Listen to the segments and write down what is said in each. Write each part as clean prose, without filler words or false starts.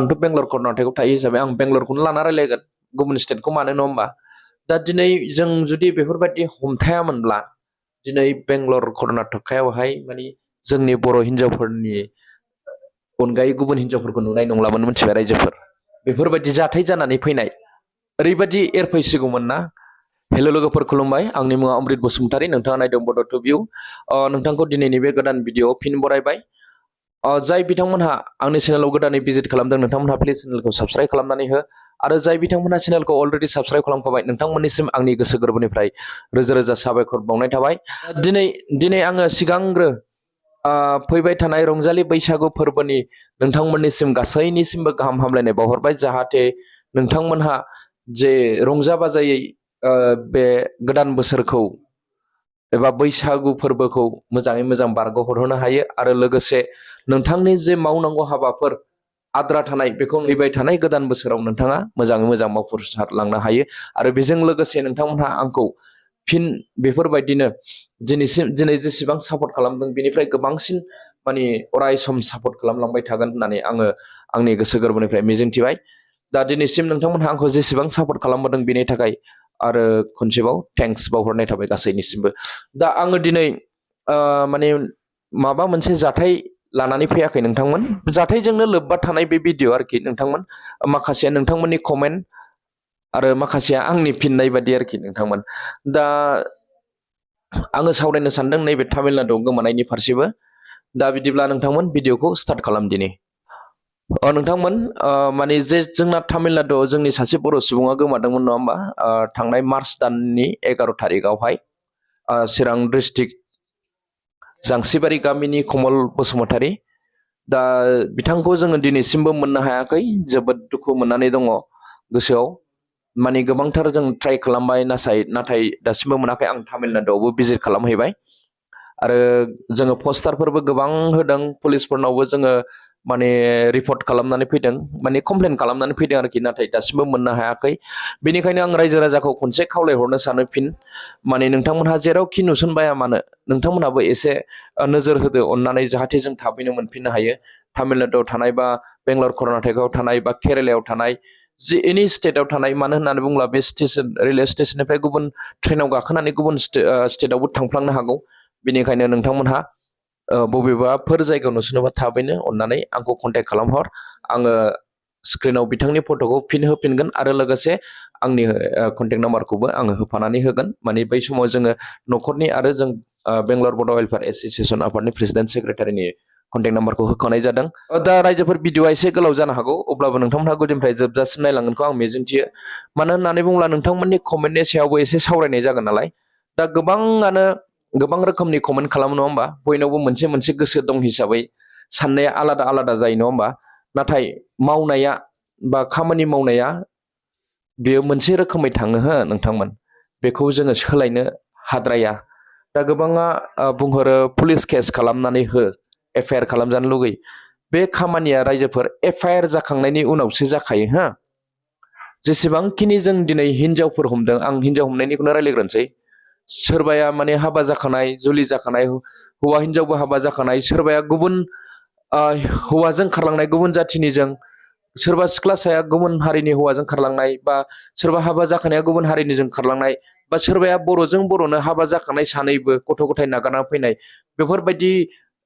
आंथ' बेंगलर कर्नाटकआव थायो हिसाबै आं बेंगलरखौनो लाना रायलायगोन गुबुन स्टेटखौ मानो नङा होमबा दा दिनै जों जुदि बेफोरबायदि हमथायामोनब्ला दिनै बेंगलर कर्नाटकायावहाय माने जोंनि बर' हिन्जावफोरनि अनगायै गुबुन हिन्जावफोरखौ नुनाय नंलामोन मिथिबाय रायजोफोर बेफोरबायदि जाथाय जानानै फैनाय ओरैबायदि एरफैसिगौमोन ना हेल' लोगोफोर खुलुमबाय आंनि मुङा अमृत बसुमतारी नोंथाङा नायदों बड' टु भिउ नोंथांखौ दिनैनि बे गोदान भिडिअ फिन बरायबाय जाय बिथांमोनहा आंनि चेनेलाव गोदानै भिजिट खालामदों नोंथांमोनहा प्लिज चेनेलखौ साबस्क्राइब खालामनानै हो आरो जाय बिथांमोनहा चेनेलखौ अलरेडि साबस्क्राइब खालामखाबाय नोंथांमोननिसिम आंनि गोसो गोरबोनिफ्राय रोजा रोजा साबायखर बावनाय थाबाय दिनै आङो सिगांग्रो फैबाय थानाय रंजालि बैसागु फोरबोनि नोंथांमोननिसिम गासैनिसिमबो गाहाम हामलायनाय बावहरबाय जाहाथे नोंथांमोनहा जे रंजा बाजायै बे गोदान बोसोरखौ एबा बैसागु फोरबोखौ मोजाङै मोजां बारग'हरहोनो हायो आरो लोगोसे नोंथांनि जे मावनांगौ हाबाफोर आद्रा थानाय बेखौ फैबाय थानाय गोदान बोसोराव नोंथाङा मोजाङै मोजां मावफुंसारलांनो हायो आरो बेजों लोगोसे नोंथांमोनहा आंखौ फिन बेफोरबायदिनो दिनै जेसेबां सापर्ट खालामदों बेनिफ्राय गोबांसिन माने अराय सम सापर्ट खालामलांबाय थागोन होननानै आङो आंनि गोसो गोरबोनिफ्राय मिजिंथिबाय दा दिनैसिम नोंथांमोनहा आंखौ जेसेबां सापर्ट खालामबोदों बेनि थाखाय आरो खनसेबाव थेंक्स बावहरनाय थाबाय गासैनिसिमबो दा आङो दिनै माने माबा मोनसे जाथाय लानानै फैयाखै नोंथांमोन जाथायजोंनो लोब्बा थानाय बे भिडिअ आरोखि नोंथांमोन माखासेया नोंथांमोननि कमेन्ट आरो माखासेया आंनि फिननाय बादि आरोखि नोंथांमोन दा आङो सावरायनो सानदों नैबे तामिलनाडुआव गोमानायनि फारसेबो दा बिदिब्ला नोंथांमोन भिडिअखौ स्टार्ट खालाम दिनै नोंथांमोन माने जे जोंना तामिलनाडुआव जोंनि सासे बर' सुबुङा गोमादोंमोन नङा होमबा थांनाय मार्च दाननि 11 थारिखआवहाय चिरां डिस्ट्रिक्ट जांसिबारि गामिनि कमल बसुमतारी दा बिथांखौ जोङो दिनैसिमबो मोननो हायाखै जोबोद दुखु मोननानै दङ गोसोआव माने गोबांथार जों ट्राइ खालामबाय नाथाय दासिमबो मोनाखै आं तामिलनाडुआवबो भिजिट खालामहैबाय आरो जोङो पस्टारफोरबो गोबां होदों पुलिसफोरनावबो जोङो माने रिपर्ट खालामनानै फैदों माने कमप्लेन खालामनानै फैदों आरोखि नाथाय दासिमबो मोननो हायाखै बेनिखायनो आं रायजो राजाखौ खनसे खावलायहरनो सानो फिन माने नोंथांमोनहा जेरावखि नुसनबाया मानो नोंथांमोनहाबो एसे नोजोर होदो अननानै जाहाथे जों थाबैनो मोनफिननो हायो तामिलनाडुआव थानाय बा बेंगलर कर्नाटकआव थानाय बा केरेलायाव थानाय जे एनि स्टेटआव थानाय मानो होननानै बुङोब्ला बे रेलवे स्टेशननिफ्राय गुबुन ट्रेनाव गाखोनानै गुबुन स्टेटआवबो थांफ्लांनो हागौ बेनिखायनो नोंथांमोनहा बबेबाफोर जायगायाव नुसनोबा थाबैनो अननानै आंखौ कन्टेक्ट खालामहर आङो स्क्रिनाव बिथांनि फट'खौ फिन होफिनगोन आरो लोगोसे आंनि कन्टेक्ट नाम्बारखौबो आङो होफानानै होगोन माने बै समाव जोङो न'खरनि आरो जों बेंगलर बड' वेलफेयार एस'सिएसन आफादनि प्रेसिडेन्ट सेक्रेटारिनि कन्टेक्ट नाम्बारखौ होखानाय जादों दा रायजोफोर भिडिअआ एसे गोलाव जानो हागौ अब्लाबो नोंथांमोनहा गुदिनिफ्राय जोबजासिम नायलांगोनखौ आं मिजिंथियो मानो होननानै बुङोब्ला नोंथांमोननि कमेन्टनि सायावबो एसे सावरायनाय जागोन नालाय दा गोबाङानो गोबां रोखोमनि कमेन्ट खालामो नङा होमबा बयनावबो मोनसे मोनसे गोसो दं हिसाबै साननाया आलादा आलादा जायो नङा होमबा नाथाय मावनाया बा खामानि मावनाया बेयो मोनसे रोखोमै थाङो हो नोंथांमोन बेखौ जोङो सोलायनो हाद्राया दा गोबाङा बुंहरो पुलिस केस खालामनानै हो एफआइआर खालामजानो लुगैयो बे खामानिया रायजोफोर एफआइआर जाखांनायनि उनावसो जाखायो हो जेसेबांखिनि जों दिनै हिनजावफोर हमदों आं हिनजाव हमनायनिखौनो रायलायग्रोनोसै सोरबाया माने हाबा जाखानाय जुलि जाखानाय हौवा हिनजावबो हाबा जाखानाय सोरबाया गुबुन हौवाजों खारलांनाय गुबुन जाथिनिजों सोरबा सिख्लासाया गुबुन हारिनि हौवाजों खारलांनाय बा सोरबा हाबा जाखानाया गुबुन हारिनिजों खारलांनाय बा सोरबाया बर'जों बर'नो हाबा जाखानाय सानैबो गथ' गथाय नागारना फैनाय बेफोरबायदि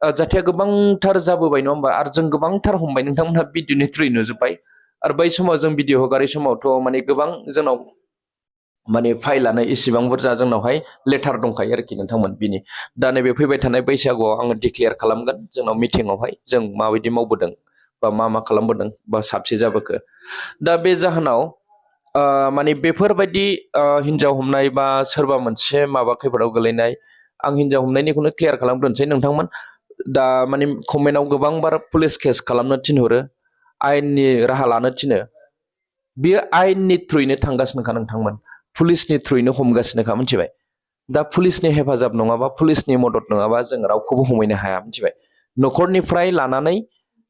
जाथाया गोबांथार जाबोबाय नङा होमबा आरो जों गोबांथार हमबाय नोंथांमोनहा भिडिअनि थ्रुयै नुजोब्बाय आरो बै समाव जों भिडिअ हगारै समावथ' माने गोबां जोंनाव माने फाइलानो इसिबां बुरजा जोंनावहाय लेटार दंखायो आरोखि नोंथांमोन बिनि दा नैबे फैबाय थानाय बैसागुआव आङो डिक्लेयार खालामगोन जोंनाव मिटिङावहाय जों माबायदि मावबोदों बा मा खालामबोदों बा साबसे जाबोखो दा बे जाहोनाव माने बेफोरबायदि हिनजाव हमनाय बा सोरबा मोनसे माबा खैफोदाव गोलैनाय आं हिनजाव हमनायनिखौनो क्लियार खालामग्रोनोसै नोंथांमोन दा माने कमेन्टआव गोबांबार पुलिस केस खालामनो थिनहरो आयेननि राहा लानो थिनो बियो आयेननि थ्रुयैनो थांगासिनोखा नोंथांमोन पुलिसनि थ्रुयैनो हमगासिनोखा मिथिबाय दा पुलिसनि हेफाजाब नङाबा पुलिसनि मदद नङाबा जों रावखौबो हमैनो हाया मिथिबाय न'खरनिफ्राय लानानै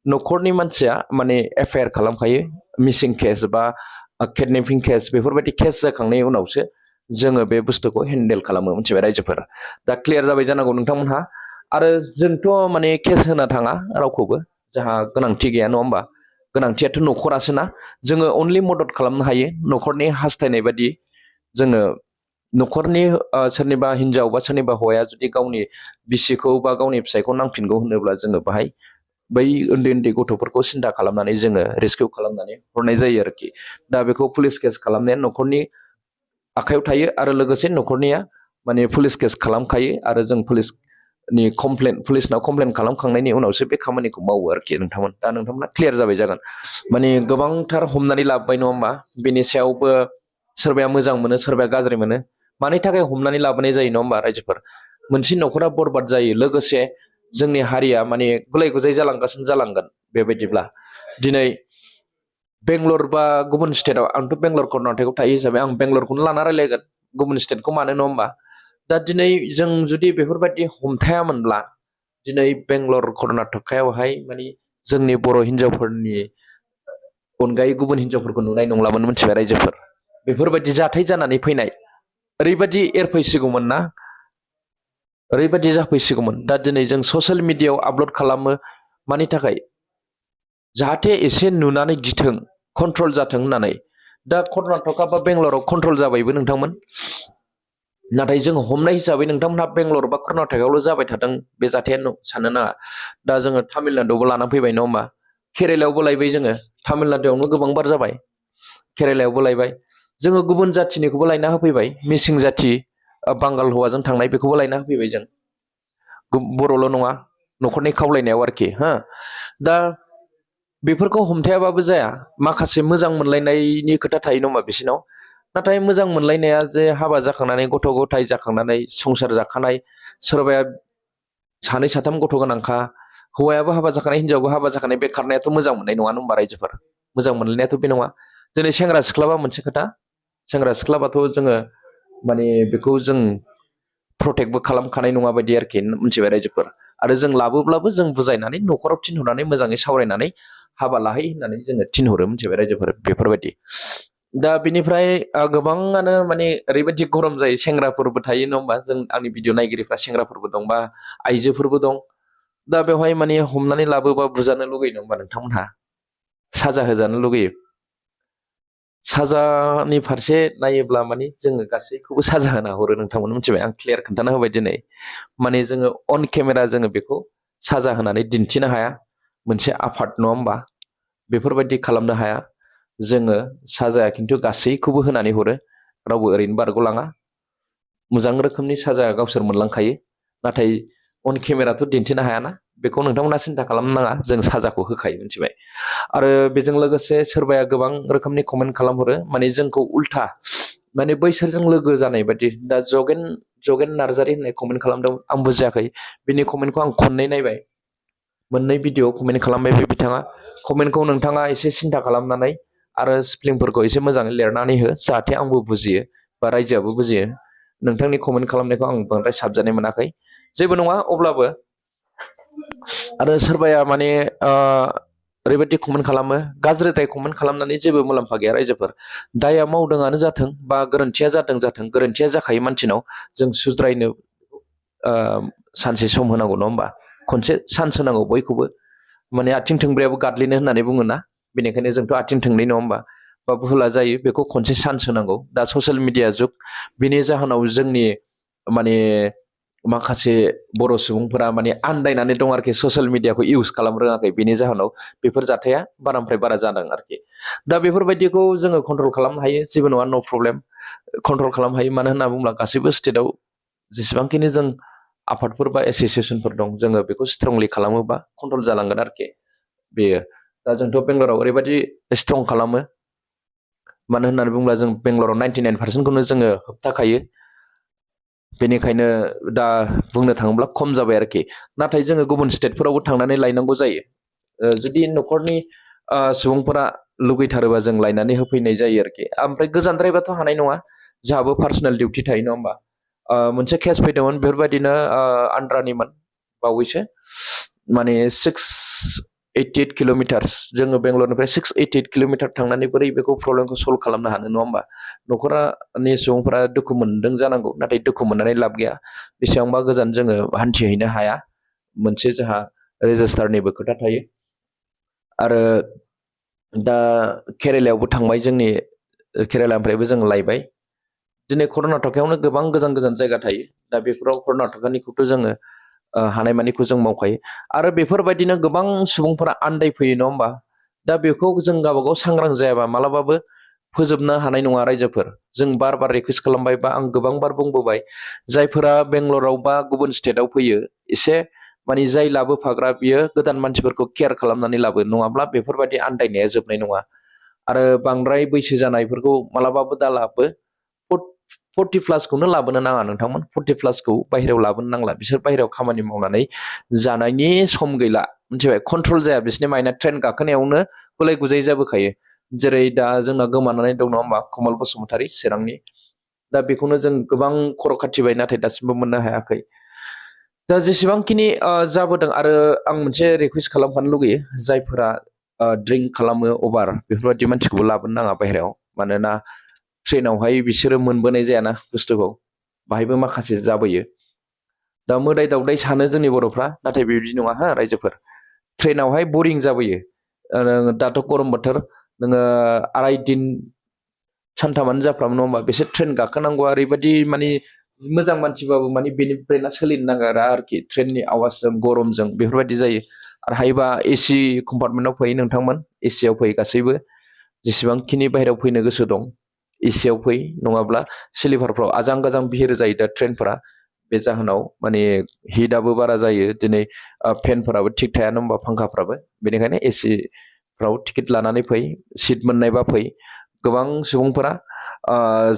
न'खरनि मानसिया माने एफआइआर खालामखायो मिसिं केस बा किडनेपिं केस बेफोरबायदि केस जाखांनायनि उनावसो जोङो बे बुस्थुखौ हेन्डेल खालामो मिथिबाय रायजोफोर दा क्लियार जाबाय जानांगौ नोंथांमोनहा आरो जोंथ' माने केस होना थाङा रावखौबो जोंहा गोनांथि गैया नङा होमबा गोनांथियाथ' न'खरासो ना जोङो अनलि मदद खालामनो हायो न'खरनि हास्थायनाय बादि जोङो न'खरनि सोरनिबा हिनजाव बा सोरनिबा हौवाया जुदि गावनि बिसिखौ बा गावनि फिसायखौ नांफिनगौ होनोब्ला जोङो बाहाय बै उन्दै उन्दै गथ'फोरखौ सिन्था खालामनानै जोङो रेस्किउ खालामनानै हरनाय जायो आरोखि दा बेखौ पुलिस केस खालामनाया न'खरनि आखायाव थायो आरो लोगोसे न'खरनिया माने पुलिस केस खालामखायो आरो जों पुलिसनाव कमप्लेन खालामखांनायनि उनावसो बे खामानिखौ मावो आरोखि नोंथांमोन दा नोंथांमोना क्लियार जाबाय जागोन माने गोबांथार हमनानै लाबोबाय नङा होमबा बेनि सायावबो सोरबाया मोजां मोनो सोरबाया गाज्रि मोनो मानि थाखाय हमनानै लाबोनाय जायो नङा होमबा रायजोफोर मोनसे न'खरा बरबाद जायो लोगोसे जोंनि हारिया माने गुलाय गुजाय जालांगोन बेबायदिब्ला दिनै बेंगलर बा गुबुन स्टेटआव आंथ' बेंगलर कर्नाटकआव थायो हिसाबै आं बेंगलरखौनो लाना रायलायगोन गुबुन स्टेटखौ मानो नङा होमबा दा दिनै जों जुदि बेफोरबायदि हमथायामोनब्ला दिनै बेंगलर कर्नाटकायावहाय माने जोंनि बर' हिनजावफोरनि अनगायै गुबुन हिनजावफोरखौ नुनाय नंलामोन मिथिबाय रायजोफोर बेफोरबायदि जाथाय जानानै फैनाय ओरैबायदि एरफैसिगौमोन ना ओरैबायदि जाफैसिगौमोन दा दिनै जों ससियेल मिडियायाव आपल'ड खालामो मानि थाखाय जाहाथे एसे नुनानै गिथों कन्ट्रल जाथों होननानै दा कर्नाटका बा बेंगलराव कन्ट्रल जाबायबो नोंथांमोन नाथाय जों हमनाय हिसाबै नोंथांमोनहा बेंगलर बा कर्नाटकायावल' जाबाय थादों बे जाथाया साननो नाङा दा जोङो तामिलनाडुआवबो लाना फैबाय नङा होमबा केरेलायावबो लायबाय जोङो तामिलनाडुआवनो गोबां बार जाबाय केरेलायावबो लायबाय जोङो गुबुन जाथिनिखौबो लायना होफैबाय मिसिं जाथि बांगाल हौवाजों थांनाय बेखौबो लायना होफैबाय जों बर'ल' नङा न'खरनि खावलायनायाव आरोखि हा दा बेफोरखौ हमथायाबाबो जाया माखासे मोजां मोनलायनायनि खोथा थायो नङा होमबा बिसिनाव नाथाय मोजां मोनलायनाया जे हाबा जाखांनानै गथ' गथाय जाखांनानै संसार जाखानाय सोरबाया सानै साथाम गथ' गोनांखा हौवायाबो हाबा जाखानाय हिनजावाबो हाबा जाखानाय बे खारनायाथ' मोजां मोननाय नङा होमबा रायजोफोर मोजां मोनलायनायाथ' बे नङा दिनै सेंग्रा सिख्लाबा मोनसे खोथा सेंग्रा सिख्लाबाथ' जोङो माने बेखौ जों प्रटेक्टबो खालामखानाय नङा बायदि आरोखि मिथिबाय रायजोफोर आरो जों लाबोब्लाबो जों बुजायनानै न'खराव थिनहरनानै मोजाङै सावरायनानै हाबा लाहै होननानै जोङो थिनहरो मिथिबाय रायजोफोर बेफोरबायदि दा बिनिफ्राय गोबाङानो माने ओरैबायदि गरम जायो सेंग्राफोरबो थायो नङा होमबा जों आंनि भिडिअ नायगिरिफ्रा सेंग्राफोरबो दं बा आइजोफोरबो दं दा बेवहाय माने हमनानै लाबोबा बुजानो लुगैयो नङा होमबा नोंथांमोनहा साजा होजानो लुगैयो साजानि फारसे नायोब्ला माने जोङो गासैखौबो साजा होना हरो नोंथांमोन मिथिबाय आं क्लियार खोन्थाना होबाय दिनै माने जोङो अन केमेरा जोङो बेखौ साजा होनानै दिन्थिनो हाया मोनसे आफाद नङा होमबा बेफोरबायदि खालामनो हाया जोङो साजाया खिन्थु गासैखौबो होनानै हरो रावबो ओरैनो बारग'लाङा मोजां रोखोमनि साजाया गावसोर मोनलांखायो नाथाय अन केमेराथ' दिन्थिनो हायाना बेखौ नोंथांमोना सिन्था खालामनो नाङा जों साजाखौ होखायो मिथिबाय आरो बेजों लोगोसे सोरबाया गोबां रोखोमनि कमेन्ट खालामहरो माने जोंखौ उल्था माने बैसोरजों लोगो जानाय बायदि दा जगेन नार्जारि होननाय कमेन्ट खालामदों आं बुजियाखै बिनि कमेन्टखौ आं खननै नायबाय मोननै भिडिअ कमेन्ट खालामबाय बे बिथाङा कमेन्टखौ नोंथाङा एसे सिन्था खालामनानै आरो स्पेलिंफोरखौ एसे मोजाङै लिरनानै हो जाहाथे आंबो बुजियो बा रायजोआबो बुजियो नोंथांनि कमेन्ट खालामनायखौ आं बांद्राय साबजानाय मोनाखै जेबो नङा अब्लाबो आरो सोरबाया माने ओरैबायदि कमेन्ट खालामो गाज्रिद्राय कमेन्ट खालामनानै जेबो मुलाम्फा गैया रायजोफोर दाया मावदोंआनो जाथों बा गोरोन्थिया जाथों गोरोन्थिया जाखायो मानसिनाव जों सुद्रायनो सानसे सम होनांगौ नङा होमबा खनसे चान्स होनांगौ बयखौबो माने आथिं थोंब्रैयाबो गादलिनो होननानै बुङोना बेनिखायनो जोंथ' आथिं थोंनै नङा होमबा बा भुला जायो बेखौ खनसे चान्स होनांगौ दा ससियेल मिडिया जुग बिनि जाहोनाव जोंनि माने माखासे बर' सुबुंफोरा माने आन्दायनानै दं आरोखि ससियेल मिडियाखौ इउज खालामनो रोङाखै बेनि जाहोनाव बेफोर जाथाया बारानिफ्राय बारा जादों आरोखि दा बेफोरबायदिखौ जोङो कन्ट्रल खालामनो हायो जेबो नङा नो प्रब्लेम कन्ट्रल खालामनो हायो मानो होनना बुङोब्ला गासैबो स्टेटआव जेसेबांखिनि जों आफादफोर बा एस'सियेसनफोर दं जोङो बेखौ स्ट्रंलि खालामोबा कन्ट्रल जालांगोन आरोखि बेयो दा जोंथ' बेंगलराव ओरैबायदि स्ट्रं खालामो मानो होननानै बुङोब्ला जों बेंगलराव 99% जोङो होबथाखायो बेनिखायनो दा बुंनो थाङोब्ला खम जाबाय आरोखि नाथाय जोङो गुबुन स्टेटफोरावबो थांनानै लायनांगौ जायो जुदि न'खरनि सुबुंफोरा लुगैथारोबा जों लायनानै होफैनाय जायो आरोखि ओमफ्राय गोजानद्रायबाथ' हानाय नङा जोंहाबो पार्सनेल डिउटि थायो नङा होमबा मोनसे केस फैदोंमोन बेफोरबायदिनो आन्ध्रानिमोन बावैसो माने 688 किल'मिटार्स जोङो बेंगलरनिफ्राय 688 किल'मिटार थांनानै बोरै बेखौ प्रब्लेमखौ सल्भ खालामनो हानो नङा होमबा न'खरनि सुबुंफोरा दुखु मोनदों जानांगौ नाथाय दुखु मोननानै लाब गैया बेसेबांबा गोजान जोङो हान्थिहैनो हाया मोनसे जोंहा रेजिस्टारनिबो खोथा थायो आरो दा केरेलायावबो थांबाय जोंनि केरेलानिफ्रायबो जों लायबाय दिनै कर्नाटकायावनो गोबां गोजान गोजान जायगा थायो दा बेफोराव कर्नाटकानिखौथ' जोङो हानायमानिखौ जों मावखायो आरो बेफोरबायदिनो गोबां सुबुंफोरा आन्दायफैयो नङा होमबा दा बेखौ जों गावबागाव सांग्रां जायाबा मालाबाबो फोजोबनो हानाय नङा रायजोफोर जों बार बार रिकुवेस्ट खालामबाय बा आं गोबां बार बुंबोबाय जायफोरा बेंगलराव बा गुबुन स्टेटआव फैयो एसे माने जाय लाबोफाग्रा बियो गोदान मानसिफोरखौ केयार खालामनानै लाबो नङाब्ला बेफोरबायदि आन्दायनाया जोबनाय नङा आरो बांद्राय बैसो जानायफोरखौ मालाबाबो दा लाबो 40 प्लासखौनो लाबोनो नाङा नोंथांमोन 40 प्लासखौ बाहेरायाव लाबोनो नांला बिसोर बाहेरायाव खामानि मावनानै जानायनि सम गैला मिथिबाय कन्ट्रल जाया बिसोरनि माइना ट्रेन गाखोनायावनो गुलाय गुजाय जाबोखायो जेरै दा जोंना गोमानानै दं नङा होमबा कमल बसुमतारी चिरांनि दा बेखौनो जों गोबां खर' खाथिबाय नाथाय दासिमबो मोननो हायाखै दा जेसेबांखिनि जाबोदों आरो आं मोनसे रिकुवेस्ट खालामफानो लुगैयो जायफोरा ड्रिंक खालामो अभार बेफोरबायदि मानसिखौबो लाबोनो नाङा बाहेरायाव मानोना ट्रेनावहाय बिसोरो मोनबोनाय जायाना बुस्थुखौ बाहायबो माखासे जाबोयो दा मोदाय दावदाय सानो जोंनि बर'फ्रा नाथाय बेबायदि नङा हा रायजोफोर ट्रेनावहाय बरिं जाबोयो दाथ' गरम बोथोर नोङो आराय दिन सानथामानो जाफ्रामो नङा होमबा बिसोर ट्रेन गाखोनांगौ ओरैबायदि माने मोजां मानसिबाबो माने बेनि ब्रेना सोलिनो नागिरा आरोखि ट्रेननि आवाजजों गरमजों बेफोरबायदि जायो आरो हायोबा एसि कम्पार्टमेन्टआव फैयो नोंथांमोन एसियाव फैयो गासैबो जेसेबांखिनि बाहेरायाव फैनो गोसो दं एसियाव फै नङाब्ला स्लिपारफ्राव आजां गाजां भिर जायो दा ट्रेनफोरा बे जाहोनाव माने हिटआबो बारा जायो दिनै फेनफोराबो थिग थाया नङा होमबा फांखाफ्राबो बेनिखायनो एसिफ्राव टिकेट लानानै फै सिट मोननायबा फै गोबां सुबुंफोरा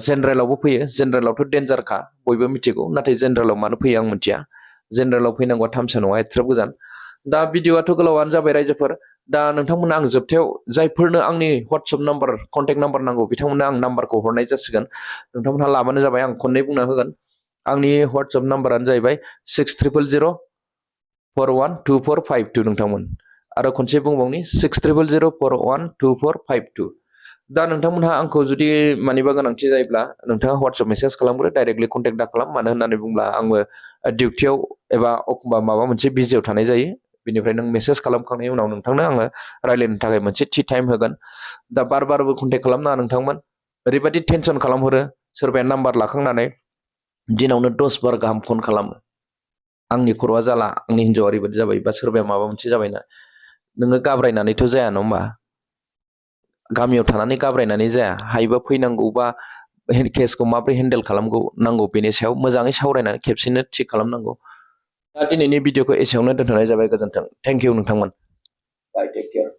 जेनेरेलावबो फैयो जेनेरेलावथ' डेन्जारखा बयबो मिथिगौ नाथाय जेनेरेलाव मानो फैयो आं मिथिया जेनेरेलाव फैनांगौआ थामसा नङा एथ्राब गोजान दा भिडिअआथ' गोलावानो जाबाय रायजोफोर दा नोंथांमोना आं जोबथायाव जायफोरनो आंनि वाट्सएप नाम्बार कन्टेक्ट नाम्बार नांगौ बिथांमोननो आं नाम्बारखौ हरनाय जासिगोन नोंथांमोनहा लाबानो जाबाय आं खननै बुंना होगोन आंनि वाट्सएप नाम्बारानो जाहैबाय 6000041245 नोंथांमोन आरो खनसे बुंबावनि 6000041245 दा नोंथांमोनहा आंखौ जुदि मानिबा गोनांथि जायोब्ला नोंथाङा वाट्सएप मेसेज खालामग्रो डाइरेक्टलि कन्टेक्ट दा खालाम मानो होननानै बुंब्ला आंबो डिउटियाव एबा एखमबा माबा मोनसे बिजियाव थानाय जायो बेनिफ्राय नों मेसेज खालामखांनायनि उनाव नोंथांनो आङो रायलायनो थाखाय मोनसे थि टाइम होगोन दा बार बारबो कन्टेक्ट खालामनाङा नोंथांमोन ओरैबायदि टेनसन खालामहरो सोरबाया नाम्बार लाखांनानै दिनावनो 10 बार गाहाम फन खालामो आंनि खर'आ जाला आंनि हिन्जावआ ओरैबायदि जाबाय बा सोरबाया माबा मोनसे जाबायना नोङो गाब्रायनानैथ' जाया नङा होमबा गामियाव थानानै गाब्रायनानै जाया हायोबा फैनांगौ बा केसखौ माबोरै हेन्डेल खालामगौ नांगौ बेनि सायाव मोजाङै सावरायनानै खेबसेनो थिग खालामनांगौ दा दिनैनि भिडिअखौ एसेयावनो दोनथ'नाय जाबाय गोजोन्थों थेंक इउ नोंथांमोन बाय टेक केयार